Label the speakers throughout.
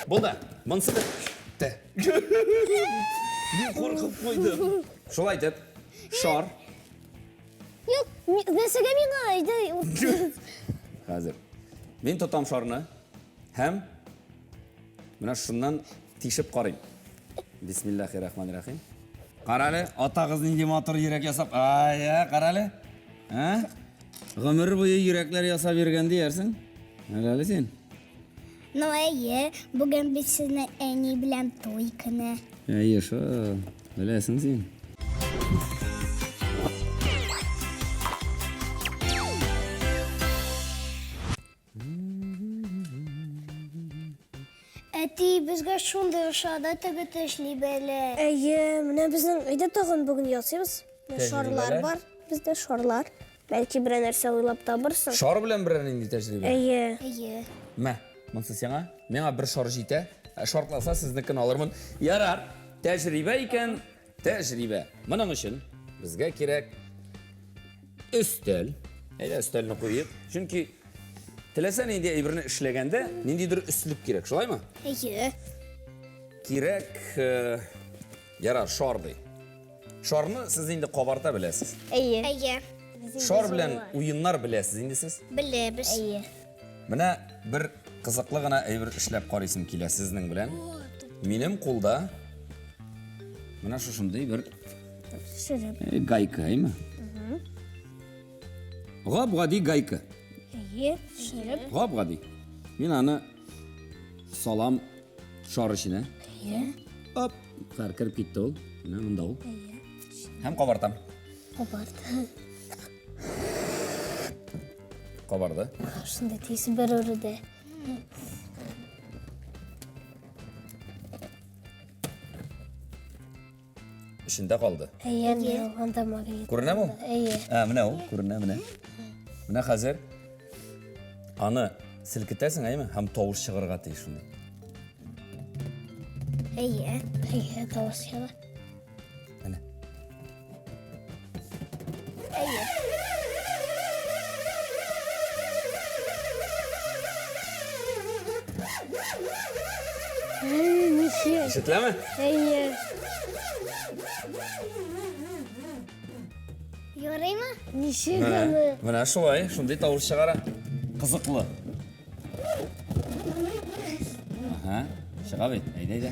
Speaker 1: Булды. Монсы бетте. Мин куркып куйдым. Шулай итеп, шар.
Speaker 2: Юк, нәрсәгә миңа? Әйдә.
Speaker 1: Хәзер. Мин тотам шарны һәм менә шуннан тишеп карыйм. Бисмиллахи рахмани рахим. Карале, атагыз нинди матур йөрәк ясап. Ай, ә, карале. Ә? Гомер буе йөрәкләр ясап йөргән диярсең. Әле син.
Speaker 2: Ну, әйе, бүген бит сезнең әни белән туй көне.
Speaker 1: Әйе, шул. Беләсең син.
Speaker 2: Әти, безгә шундый ошады теге тәҗрибәләр.
Speaker 3: Әйе, менә безнең өйдә тагын бүген ясыйбыз. Менә шарлар бар. Бездә шарлар. Бәлки берәр нәрсә уйлап табырсың.
Speaker 1: Шар белән берәр нинди тәҗрибә?
Speaker 3: Әйе.
Speaker 2: Әйе.
Speaker 1: Мә, монысы сиңа. Миңа бер шар җитә. Ә шартласа, сезнекен алырмын. Ярар. Тәҗрибә икән, тәҗрибә. Моның өчен безгә кирәк өстәл. Әйдә, өстәлне куйыйк. Чөнки теләсә нинди әйберне эшләгәндә, ниндидер өслек кирәк, шулаймы?
Speaker 2: Әйе.
Speaker 1: Кирәк, э, ярар, шар ди. Шарны сез инде кабарта беләсез.
Speaker 3: Әйе.
Speaker 2: Әйе.
Speaker 1: Шар белән уеннар беләсез инде сез.
Speaker 2: Беләбез.
Speaker 3: Әйе.
Speaker 1: Менә бер кызыклы гына әйбер эшләп карыйсым килә сезнең белән. Минем кулда менә шушындый бер
Speaker 3: Шөреп.
Speaker 1: Э, гайка, әйме? Гап-гади гайка.
Speaker 3: Әйе, шөреп.
Speaker 1: Гап-гади. Мин аны салам шар эченә.
Speaker 3: Әйе.
Speaker 1: Оп, Хәр кереп китте ул. Менә монда ул. Һәм кабартам.
Speaker 3: Кабарт.
Speaker 1: Кабарды.
Speaker 3: Шунда тиз бер үрде.
Speaker 1: Эчендә калды.
Speaker 3: Әйе, менә анда магнит.
Speaker 1: Күренәме ул?
Speaker 3: Әйе.
Speaker 1: Ә, менә ул, күренә, менә. Менә хәзер аны селкетәсең, әйеме? Һәм тавыш чыгарга тиеш шунда.
Speaker 2: Әйе.
Speaker 3: Әйе, тавыш чыга.
Speaker 1: Менә.
Speaker 2: Әйе.
Speaker 3: Ничек?
Speaker 1: Ишетеләме?
Speaker 3: Әйе.
Speaker 2: Ярыймы?
Speaker 3: Ничек
Speaker 1: Менә,
Speaker 3: аны?
Speaker 1: менә шулай, шундый тавыш чыгара. Кызыклы. Ага, чыга бит. Әйдә, әйдә.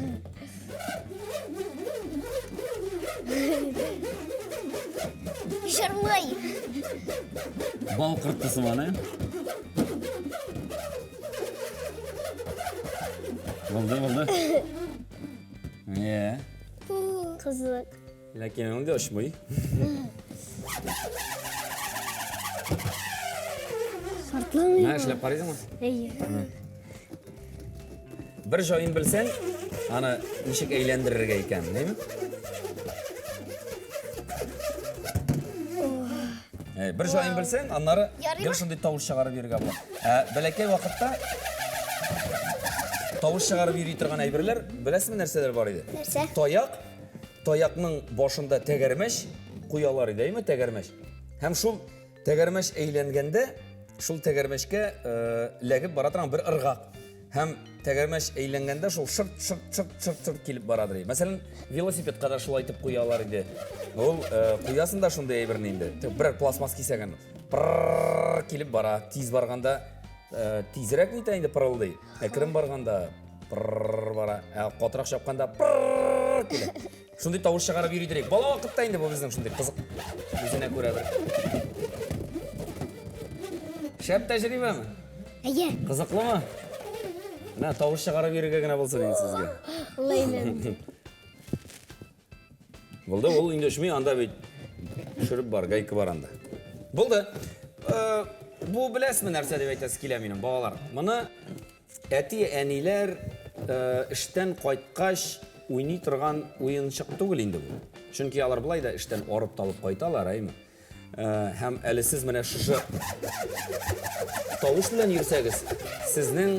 Speaker 2: Җырлый.
Speaker 1: Бал корты сыман, ә? Булды, булды. Е.
Speaker 3: Кызык.
Speaker 1: Ләкин ул да очмый.
Speaker 3: Шартламый.
Speaker 1: Менә эшләп карыйсыңмы?
Speaker 3: Әйе.
Speaker 1: Бер җаен белсәң, аны ничек әйләндерергә икән, әйме? Э, бер җаен белсәң, аннары гел шундый тавыш чыгарып йөрергә була. Ә бәләкәй вакытта тавыш чыгарып йөри торган әйберләр, беләсезме нәрсәләр бар иде?
Speaker 2: Нәрсә?
Speaker 1: Таяк, таякның башында тәгәрмәч куялар иде, әйме, тәгәрмәч. Һәм шул тәгәрмәч әйләнгәндә, шул тәгәрмәчкә э, ләгеп бара торган бер ыргак. Һәм тәгәрмәч әйләнгәндә шул шырт шырт шырт шырт шырт килеп барадыр. Мәсәлән, велосипедка да шулай итеп куялар иде. Ул э, куясың да шундый әйберне инде. Бер пластмасс кисәген. Прррр килеп бара. Тиз барганда э, тизрәк нитә инде пырылдый. Әкрен барганда прррр бара. Ә катырак чапканда прррр килә. Шундый тавыш чыгарып йөри дирек. Бала вакытта инде бу безнең шундый кызык. Үзенә күрә бер. Шәп тәҗрибәме?
Speaker 2: Әйе.
Speaker 1: Кызыклымы? Менә тавыш чыгарып йөрергә генә булсын инде сезгә.
Speaker 3: Ләйлән.
Speaker 1: Булды, ул инде очмый, анда бит шөреп бар, гайка бар анда. Булды. Э, бу беләсезме нәрсә дип әйтәсе килә минем, балалар? Моны Әти-әниләр эштән кайткач уйный торган уенчык түгел инде бу. Чөнки алар болай да эштән арып-талып кайталар, әйме? Һәм әле сез менә шушы тавыш белән йөрсәгез, сезнең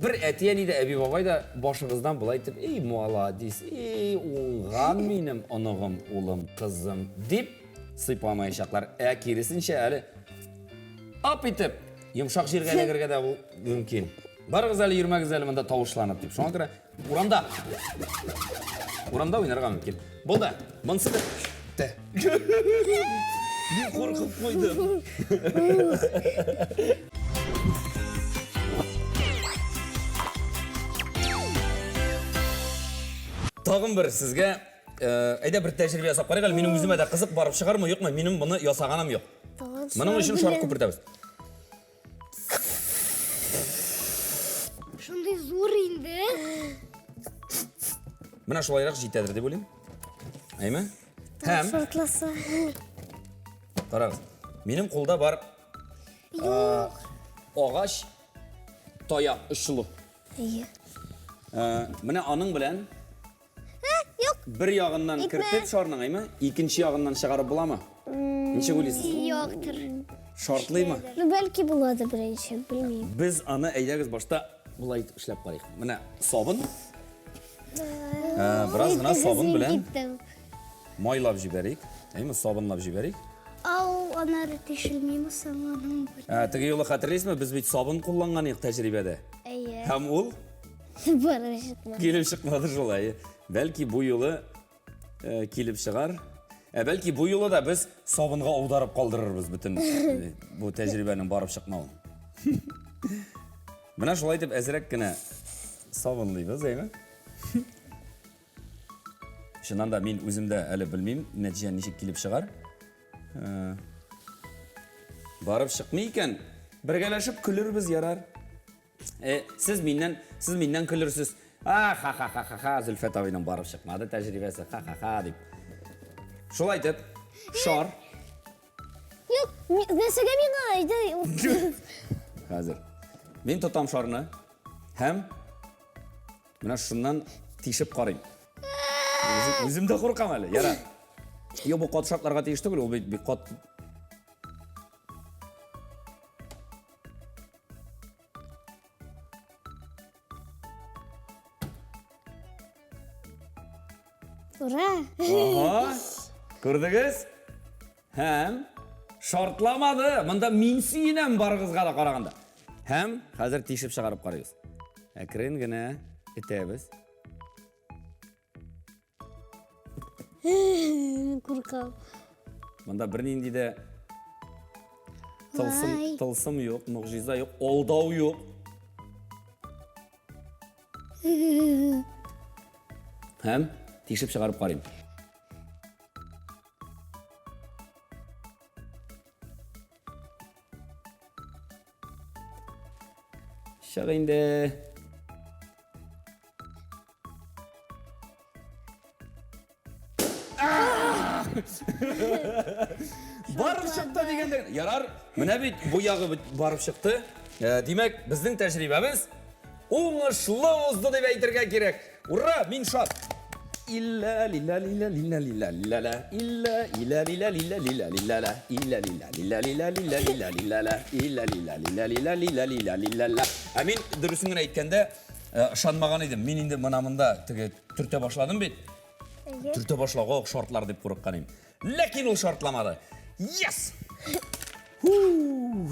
Speaker 1: бер әти-әни дә, әби-бабай да башыгыздан болай итеп, "Эй, маладис, эй, уңган минем оныгым, улым, кызым" дип сыйпамаячаклар. Ә киресенчә әле ап итеп Йомшак җиргә эләгергә дә ул мөмкин. Барыгыз әле, йөрмәгез әле монда тавышланып дип. Шуңа күрә урамда. Урамда уйнарга мөмкин. Булды. Монысы бетте. Мин куркып куйдым. Тагын бер сезгә э, әйдә бер тәҗрибә ясап карыйк әле. Минем үземә дә кызык барып чыгармы, юкмы? Минем моны ясаганым юк. Моның өчен шар күпертәбез.
Speaker 2: Шундый зур инде.
Speaker 1: Менә шулайрак җитәдер дип уйлыйм. Әйме? Һәм
Speaker 3: Шартласа.
Speaker 1: карагыз. Минем кулда бар
Speaker 2: Юк.
Speaker 1: агач таяк очлы.
Speaker 3: Әйе.
Speaker 1: Менә аның белән
Speaker 3: Юк.
Speaker 1: Бер ягыннан кертеп шарның, әйме? Икенче ягыннан чыгарып буламы? Ничек уйлыйсыз?
Speaker 2: Юктыр.
Speaker 1: Шартлыймы?
Speaker 3: Ну, бәлки буладыр беренче, белмим.
Speaker 1: Без аны әйдәгез башта болай итеп эшләп карыйк. Менә сабын. Ә, бераз гына сабын белән майлап җибәрик. Әйме, сабынлап җибәрик.
Speaker 2: Ау, анары тишелмиме соң аның?
Speaker 1: Ә, теге юлы хәтерлисезме, без бит сабын кулланган идек тәҗрибәдә.
Speaker 2: Әйе.
Speaker 1: Һәм ул
Speaker 2: Барып чыкмады.
Speaker 1: Килеп чыкмады шулай. Бәлки бу юлы э, килеп чыгар. Ә бәлки бу юлы да без сабынга аударып калдырырбыз бөтен э, бу тәҗрибәнең барып чыкмавын. Менә шулай итеп әзрәк кенә сабынлыйбыз, әйме? Чыннан да мин үзем дә әле белмим, нәтиҗә ничек килеп чыгар. Э, барып чыкмый икән, бергәләшеп көлербез ярар. Э, сез миннән, сез миннән көлерсез. А, ха-ха-ха-ха-ха, Зөлфәт абыйның барып чыкмады тәҗрибәсе, ха-ха-ха дип. Шулай итеп, шар.
Speaker 3: Юк, нәрсәгә миңа? Әйдә.
Speaker 1: Хәзер. Мин тотам шарны һәм менә шуннан тишеп карыйм. Үзем, үзем дә куркам әле. Ярар. Юк, бу каты шартларга тиеш түгел, ул бит бик кат.
Speaker 3: Ура!
Speaker 1: Ага. Күрдегез? Һәм шартламады. Монда мин сөенәм барыгызга да караганда. Һәм хәзер тишеп чыгарып карыйбыз. Әкрен генә этәбез.
Speaker 3: Куркам.
Speaker 1: Монда бернинди дә тылсым, тылсым юк, могҗиза юк, алдау юк. Һәм тишеп чыгарып карыйм. Чык инде. Барып чыкты дигәндә, ярар, менә бит бу ягы барып чыкты. Э, димәк, безнең тәҗрибәбез уңышлы узды дип әйтергә кирәк. Ура, мин шат. Илля лилля лилля лилля лилля лилля ла илля илля лилля лилля лилля лилля ла илля лилля лилля лилля лилля лилля лилля ла илля лилля лилля лилля лилля лилля лилля ла. Ә мин дөресен генә әйткәндә, э, ышанмаган идем. Мин инде мына монда теге төртә башладым бит. Төртә башлауга ук шартлар дип курыккан идем. Ләкин ул шартламады. Yes!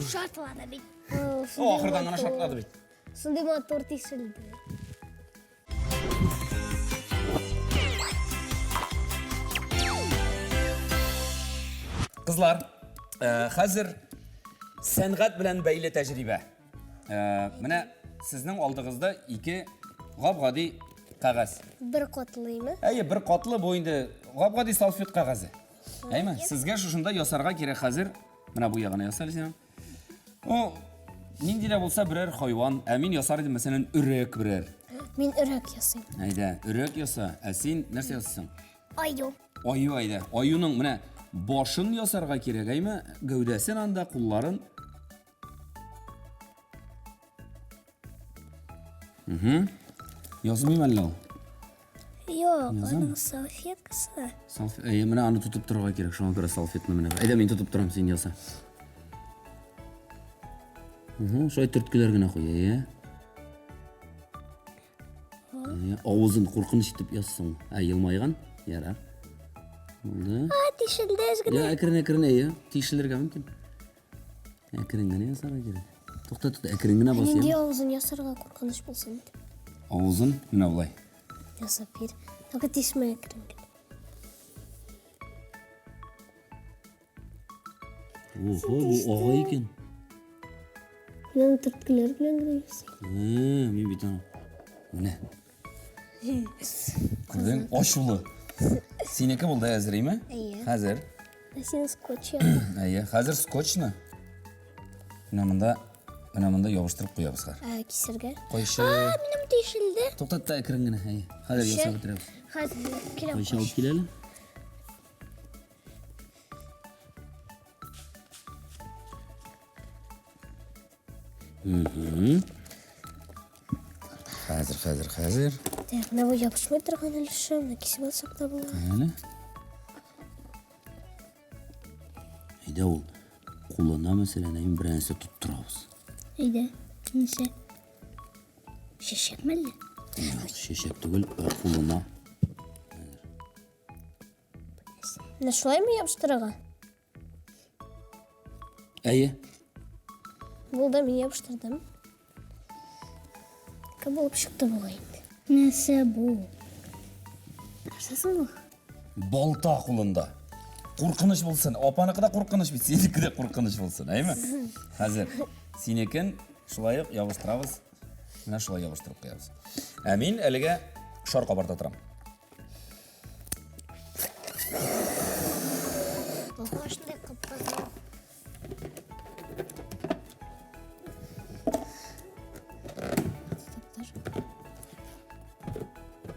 Speaker 2: Шартлады бит.
Speaker 1: О, ахырдан гына шартлады бит.
Speaker 3: Шундый матур тишелде.
Speaker 1: Кызлар, э, хәзер сәнгать белән бәйле тәҗрибә. Э, менә сезнең алдыгызда ике гап-гади кәгазь.
Speaker 3: Бер катлыймы?
Speaker 1: Әйе, бер катлы бу инде гап-гади салфет кәгазе. Әйме? Сезгә шушында ясарга кирәк хәзер. Менә бу ягына ясар син. О, нинди дә булса берәр хайван. Ә мин ясар идем, мәсәлән, өрәк берәр.
Speaker 3: Мин өрәк ясыйм.
Speaker 1: Әйдә, өрәк яса. Ә син нәрсә ясыйсың?
Speaker 2: Аю.
Speaker 1: Аю әйдә. Аюның менә башын ясарга кирәк, әйме? Гәүдәсен анда, кулларын. Угу. Язмыйм әллә ул?
Speaker 2: Юк, аның салфеткасы.
Speaker 1: Салф... Әйе, менә аны тотып торырга кирәк, шуңа күрә салфетны менә. Әйдә, мин тотып торам, син яса. Угу, шулай төрткеләр генә куй, әйе. Әйе, авызын куркыныч итеп язсың. Ә, елмайган? Ярар. Булды.
Speaker 2: А, тишелде әз генә.
Speaker 1: Я, әкрен-әкрен, әйе, тишелергә мөмкин. Әкрен генә ясарга кирәк. Тукта, тукта, әкрен генә бас.
Speaker 3: Нинди авызын ясарга куркыныч булсын дип.
Speaker 1: Авызын менә болай.
Speaker 3: Ясап бир. Только тишмә әкрен генә.
Speaker 1: Ого, бу ага икән.
Speaker 3: Менә төрткеләр белән генә ясый.
Speaker 1: Мин бит аны. Менә. Күрдең? Ачулы. Синеке булды әзер, име?
Speaker 3: Әйе.
Speaker 1: Хәзер.
Speaker 3: Ә син скотч япа.
Speaker 1: Әйе, хәзер скотчны. Менә монда, менә монда ябыштырып куябыз хәзер.
Speaker 3: Ә, кисергә.
Speaker 1: Кайчы.
Speaker 2: А, минем тишелде.
Speaker 1: Туктат та әкрен генә, әйе. Хәзер ясап бетерәбез.
Speaker 2: Хәзер киләм.
Speaker 1: Кайчы алып кил әле. Хәзер, хәзер, хәзер.
Speaker 3: Так, менә бу ябышмый торган өлеше, менә кисеп алсак та була.
Speaker 1: Әле. Әйдә ул кулына мәсәлән, әйм берәрсе тоттырабыз.
Speaker 2: Әйдә, нәрсә? Чәчәкме әллә?
Speaker 1: Юк, чәчәк түгел, ә кулына.
Speaker 3: Менә шулаймы ябыштырырга?
Speaker 1: Әйе.
Speaker 3: Булды, мин ябыштырдым. Кем булып чыкты бугай инде.
Speaker 2: Нәрсә бу?
Speaker 3: Нәрсә соң бу?
Speaker 1: Балта кулында. Куркыныч булсын. Апаныкы да куркыныч бит, синеке дә куркыныч булсын, әйеме? Хәзер синекен шулай ук ябыштырабыз. Менә шулай ябыштырып куябыз. Ә мин әлегә шар кабарта торам.
Speaker 2: Ого, шундай кып-кызыл.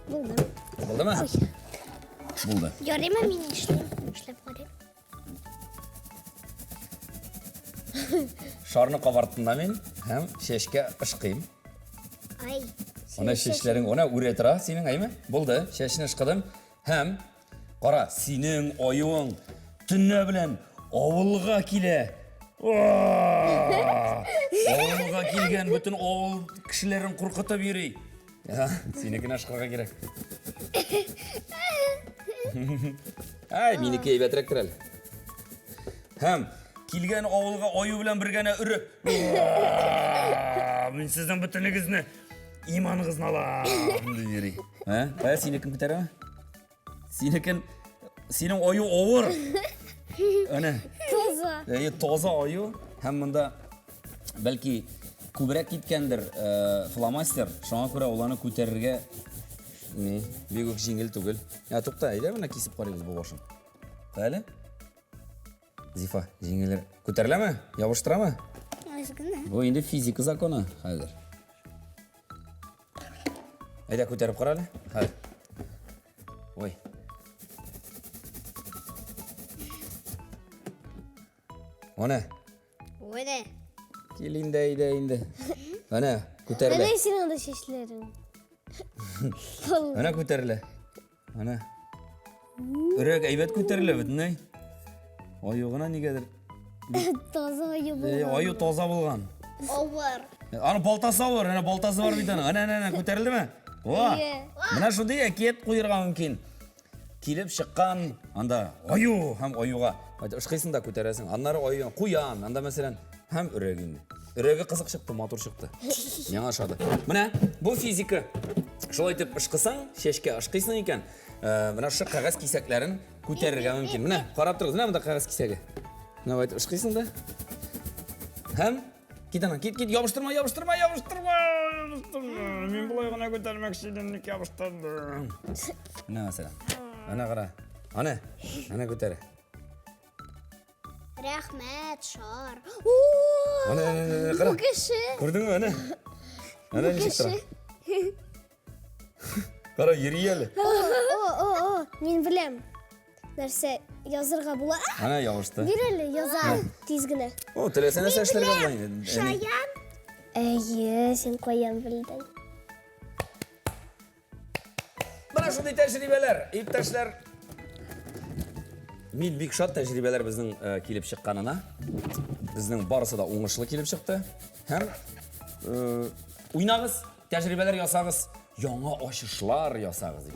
Speaker 3: Булды.
Speaker 1: Булдымы? Булды.
Speaker 2: Ярыймы мин эшлим? Эшләп карыйм.
Speaker 1: Шарны кабарттым да мин һәм чәчкә ышкыйм.
Speaker 2: Ай.
Speaker 1: Ана чәчләрең, ана үрә тора синең, әйме? Булды, чәчне ышкыдым. Һәм кара, синең аюың төнлә белән авылга килә. Авылга килгән бөтен авыл кешеләрен куркытып йөри. Синекенә ышкырга кирәк. Әй, минеке әйбәтрәктер әле. Һәм килгән авылга аю белән бергә өреп. Мин сезнең бөтенегезне иманыгызны алам, дип йөри. Ә? Ә синекен күтәрәме? Синекен синең аю авыр. Әнә.
Speaker 3: Таза.
Speaker 1: Әйе, таза аю һәм монда бәлки күбрәк киткәндер э, фломастер, шуңа күрә ул аны күтәрергә ни, бик үк җиңел түгел. Ә тукта, әйдә менә кисеп карыйбыз бу башын. Әле. Зифа, җиңелер. Күтәреләме? Ябыштырамы?
Speaker 2: Аз гына.
Speaker 1: Бу инде физика законы хәзер. Әйдә күтәреп кара әле. Хәзер. Ой. Әнә.
Speaker 2: Әнә.
Speaker 1: Кил инде, әйдә инде. Әнә, күтәрелә.
Speaker 3: Әнә синең анда чәчләрең.
Speaker 1: Әнә күтәрелә. Әнә. Өрәк әйбәт күтәрелә бөтенләй. Аю гына нигәдер.
Speaker 3: Таза аю
Speaker 1: Э,
Speaker 3: булган.
Speaker 1: аю таза булган.
Speaker 2: Авыр.
Speaker 1: Аны балтасы авыр, әнә балтасы бар бит аның. Әнә, әнә, әнә, күтәрелдеме? Во!
Speaker 3: Әйе.
Speaker 1: Менә шундый әкият куерга мөмкин. Килеп чыккан анда аю һәм аюга. Ышкыйсың да күтәрәсең. Аннары аю, куян, анда мәсәлән, һәм өрәк инде. Өрәге кызык чыкты, матур чыкты. Миңа ошады. Менә бу физика. Шулай итеп ышкысаң, чәчкә ышкыйсың икән, э, менә шушы кәгазь кисәкләрен күтәрергә мөмкин. Менә карап торыгыз, менә монда кәгазь кисәге. Менә болай итеп ышкыйсың да. Һәм кит аннан, кит, кит, ябыштырма, ябыштырма, ябыштырма, ябыштырма. Мин болай гына күтәрмәкче идем, ник ябыштырдың? Менә мәсәлән. Әнә кара. Әнә, әнә күтәрә.
Speaker 2: Рәхмәт, шар.
Speaker 1: Әнә, әнә, әнә, кара.
Speaker 3: Бу кеше.
Speaker 1: Күрдеңме, әнә? Әнә ничек тора. Кара, йөри әле.
Speaker 3: О, о, о, о, мин беләм. Нәрсә язырга була?
Speaker 1: Әнә ябышты.
Speaker 3: Бир әле, язам. Тиз генә.
Speaker 1: О, теләсә нәрсә эшләргә була инде. Әни.
Speaker 2: Шаян.
Speaker 3: Әйе, син каян белдең?
Speaker 1: Менә шундый тәҗрибәләр, иптәшләр. Мин бик шат тәҗрибәләр безнең э, килеп чыкканына. Безнең барысы да уңышлы килеп чыкты. Һәм э, уйнагыз, тәҗрибәләр ясагыз, яңа ачышлар ясагыз.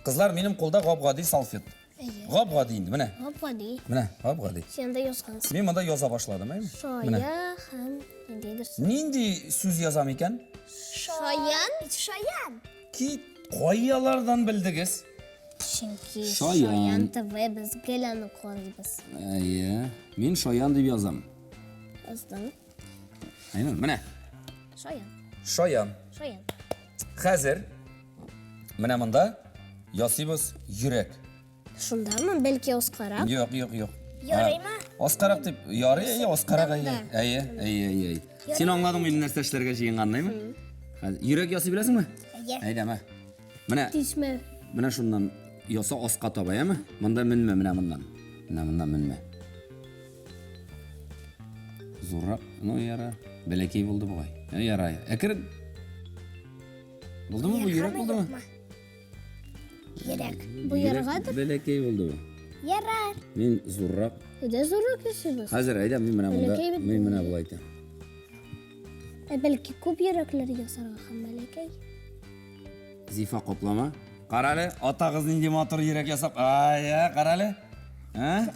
Speaker 1: Кызлар, минем кулда гап-гади салфет. Гап-гади инде, менә.
Speaker 3: Гап-гади.
Speaker 1: Менә, гап-гади.
Speaker 3: Син анда язгансың.
Speaker 1: Мин монда яза башладым, әйме?
Speaker 3: Шая һәм ниндидер.
Speaker 1: Нинди сүз язам икән?
Speaker 3: Шаян?
Speaker 2: Шаян.
Speaker 1: Кит, каялардан белдегез?
Speaker 3: Чөнки
Speaker 1: Шаян.
Speaker 3: Шаян ТВ без гел аны карыйбыз.
Speaker 1: Әйе, мин шаян дип язам.
Speaker 3: Яздың.
Speaker 1: Әйме, менә.
Speaker 3: Шаян.
Speaker 1: Шаян.
Speaker 3: Шаян.
Speaker 1: Хәзер менә монда ясыйбыз йөрәк.
Speaker 3: Шундамы? Бәлки аскарак?
Speaker 1: Юк, юк, юк.
Speaker 2: Ярыймы?
Speaker 1: Аскарак дип, ярый, әйе, аскарак, әйе. Әйе, әйе, әйе, әйе. Син аңладың мин нәрсә эшләргә җыенганны, әйеме? Хәзер йөрәк ясый беләсеңме?
Speaker 2: Әйе.
Speaker 1: Әйдә, мә. Менә
Speaker 3: Тишмә.
Speaker 1: Менә шуннан яса аска таба, әйеме? Монда менмә, менә моннан. Менә моннан менмә. Зуррак, ну яра. Бәләкәй булды бугай. Ә, Ярай. Әкрен. Булдымы бу йөрәк булдымы?
Speaker 2: Йөрәк.
Speaker 3: Бу яргадыр?
Speaker 1: Бәләкәй булды бу.
Speaker 2: Ярар.
Speaker 1: Мин зуррак.
Speaker 3: Әйдә зуррак ясыйбыз.
Speaker 1: Хәзер әйдә мин менә монда,
Speaker 3: Бәләкәй бит
Speaker 1: мин менә болай итәм.
Speaker 3: Ә бәлки күп йөрәкләр ясарга һәм бәләкәй.
Speaker 1: Зифа каплама. Карале, атагыз нинди матур йөрәк ясап. Ай, ә, карале. Ә?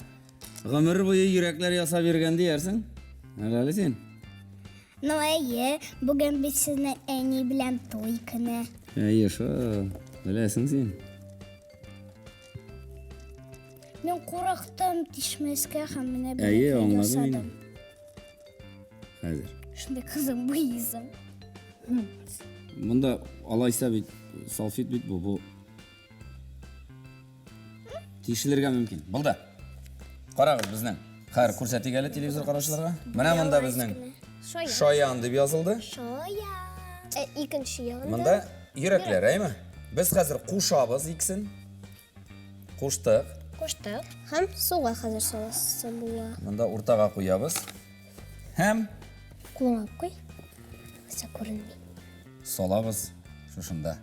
Speaker 1: Гомер буе йөрәкләр ясап йөргән диярсең. Әле син.
Speaker 2: Ну, әйе, бүген бит сезнең әни белән туй көне.
Speaker 1: Әйе, шул. Беләсең син.
Speaker 2: Мин курыктым тишмәскә һәм менә
Speaker 1: Әйе,
Speaker 2: бәләкәй
Speaker 1: аңладым
Speaker 2: ясадым.
Speaker 1: инде. Хәзер.
Speaker 2: Шундый кызым буйсың.
Speaker 1: Монда алайса бит салфет бит бу, бу. Тишелергә мөмкин. Булды. Карагыз безнең. Хәер, күрсәтик әле телевизор караучыларга. Менә монда безнең
Speaker 3: Шаян.
Speaker 1: Шаян дип язылды.
Speaker 2: Шаян.
Speaker 3: Ә икенче ягында
Speaker 1: Монда йөрәкләр, әйме? Без хәзер кушабыз икесен. Куштык.
Speaker 3: куштык. Һәм суга хәзер саласы була.
Speaker 1: Монда уртага куябыз. Һәм
Speaker 3: Кулыңа алып куй. Юкса күренми.
Speaker 1: салабыз шушында.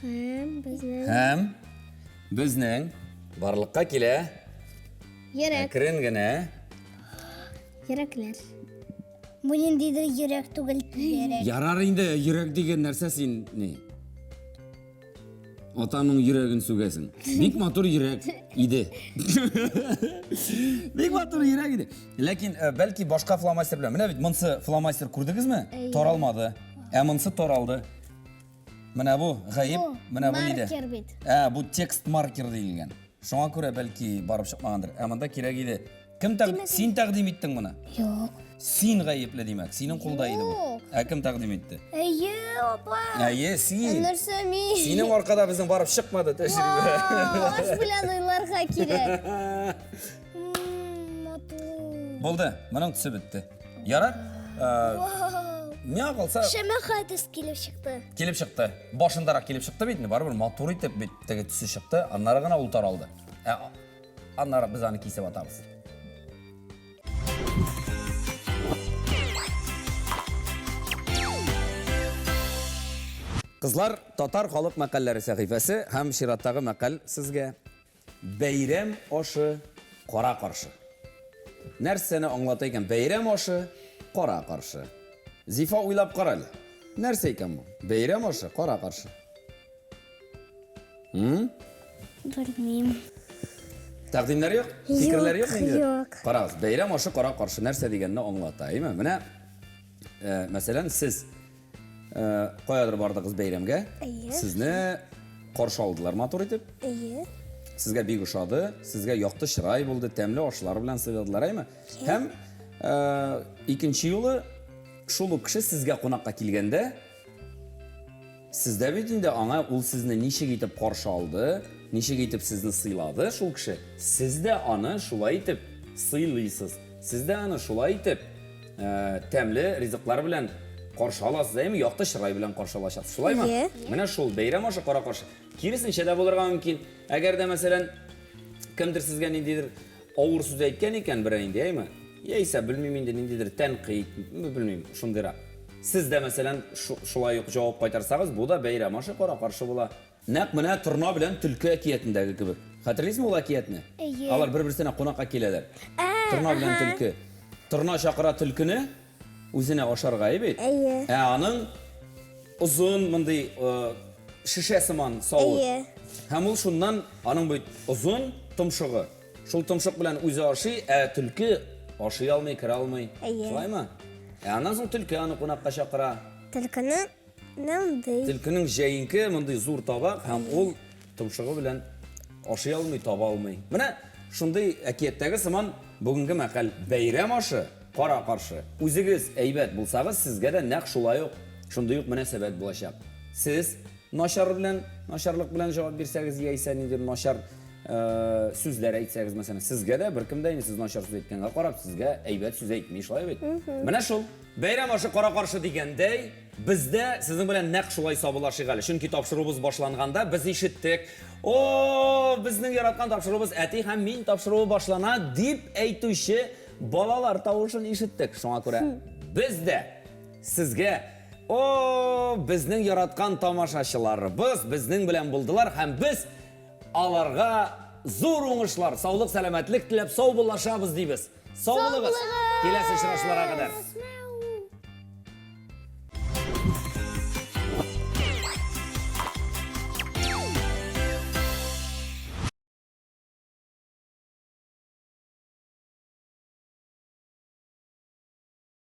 Speaker 3: Һәм безнең
Speaker 1: Һәм безнең барлыкка килә
Speaker 3: йөрәк,
Speaker 1: әкрен генә
Speaker 3: йөрәкләр.
Speaker 2: Бу ниндидер йөрәк түгел, йөрәк.
Speaker 1: Ярар инде, йөрәк дигән нәрсә син ни? Атаның йөрәген сүгәсең. Бик матур йөрәк иде. Бик матур йөрәк иде. Ләкин э, бәлки башка фломастер белән. Менә бит монсы фломастер күрдегезме? Таралмады. Ә монсы таралды. Менә бу гаеп, менә бу нидә?
Speaker 3: Маркер бит.
Speaker 1: Ә, бу текст маркер диелгән. Шуңа күрә бәлки барып чыкмагандыр. Ә монда кирәк иде. Кем тәкъдим? Син тәкъдим иттең моны.
Speaker 3: Юк.
Speaker 1: Син гаепле димәк, синең кулда иде бу.
Speaker 3: Юк.
Speaker 1: Ә кем тәкъдим итте?
Speaker 2: Әйе, апа.
Speaker 1: Әйе, син.
Speaker 3: Нәрсә мин?
Speaker 1: Синең аркада безнең барып чыкмады тәҗрибә.
Speaker 3: Баш белән уйларга кирәк.
Speaker 2: М, Матур.
Speaker 1: Булды, моның төсе бетте. Ярар. Э,
Speaker 2: Вау.
Speaker 1: Миңа калса
Speaker 2: Шәмәхә төс килеп чыкты.
Speaker 1: килеп чыкты. Башындарак килеп чыкты бит инде, барыбер матур итеп бит теге төсе чыкты, аннары гына ул таралды. Ә аннары без аны кисеп атабыз. Кызлар, татар халык мәкальләре сәхифәсе һәм чираттагы мәкаль сезгә. Бәйрәм ашы кара каршы. Нәрсәне аңлата икән бәйрәм ашы кара каршы? Зифа уйлап кара әле. Нәрсә икән бу? Бәйрәм ашы кара каршы. М?
Speaker 2: Белмим.
Speaker 1: Тәкъдимнәр юк? Фикерләр юк инде?
Speaker 3: юк.
Speaker 1: Карагыз, бәйрәм ашы кара каршы нәрсә дигәнне аңлата, әйме? Менә, э, мәсәлән, сез Э, каядыр бардыгыз бәйрәмгә.
Speaker 3: Әйе.
Speaker 1: Сезне каршы алдылар матур итеп.
Speaker 3: Әйе.
Speaker 1: Сезгә бик ошады, сезгә якты чырай булды, тәмле ашлар белән сыйладылар, әйме? Һәм э, икенче юлы шул ук кеше сезгә кунакка килгәндә, сездә бит инде аңа ул сезне ничек итеп каршы алды, ничек итеп сезне сыйлады шул кеше, сез дә аны шулай итеп сыйлыйсыз. Сез дә аны шулай итеп Э, тәмле ризыклар белән каршы аласыз, әйеме? Якты чырай белән каршы алачаксыз, шулаймы?
Speaker 3: Әйе.
Speaker 1: Менә шул бәйрәм ашы кара каршы. Киресенчә дә булырга мөмкин. Әгәр дә, мәсәлән, кемдер сезгә ниндидер авыр сүз әйткән икән, берәр инде, әйеме? Яисә белмим инде ниндидер тәнкыйть, белмим, шундыйрак. Сез дә, мәсәлән, шулай ук җавап кайтарсагыз, бу да бәйрәм ашы кара каршы була. Нәкъ менә торна белән төлке әкиятендәге кебек. Хәтерлисезме ул әкиятне?
Speaker 2: Әйе.
Speaker 1: Алар бер-берсенә кунакка киләләр.
Speaker 2: Ә,
Speaker 1: Торна белән төлке. Торна чакыра төлкене үзенә ашарга, әйе бит?
Speaker 3: Әйе.
Speaker 1: Ә аның озын мондый э, шешә сыман савыт.
Speaker 3: Әйе.
Speaker 1: Һәм ул шуннан аның бит озын томшыгы. Шул томшык белән үзе ашый, ә төлке ашый алмый, керә алмый.
Speaker 3: Әйе.
Speaker 1: Шулаймы? Ә аннан соң төлке аны кунакка чакыра.
Speaker 3: Төлкенең мондый.
Speaker 1: Төлкенең җәенке мондый зур табак һәм ул томшыгы белән ашый алмый, таба алмый. Менә шундый әкияттәге сыман бүгенге мәкаль бәйрәм ашы кара каршы. Үзегез әйбәт булсагыз, сезгә дә нәкъ шулай ук шундый ук мөнәсәбәт булачак. Сез начар белән, начарлык белән җавап бирсәгез, яисә ниндидер начар э, сүзләр әйтсәгез, мәсәлән, сезгә дә беркем дә инде сез начар сүз әйткәнгә карап, сезгә әйбәт сүз әйтми, шулай бит? Менә шул. Бәйрәм ашы кара каршы дигәндәй, без дә сезнең белән нәкъ шулай сабылашыйк әле. Чөнки тапшыруыбыз башланганда без ишеттек. О, безнең яраткан тапшыруыбыз Әти һәм мин тапшыруы башлана дип әйтүче балалар тавышын ишеттек. Шуңа күрә без дә сезгә О, безнең яраткан тамашачыларыбыз безнең белән булдылар һәм без аларга зур уңышлар, саулык, сәламәтлек теләп саубуллашабыз дибез. Сау булыгыз. Киләсе очрашуларга кадәр.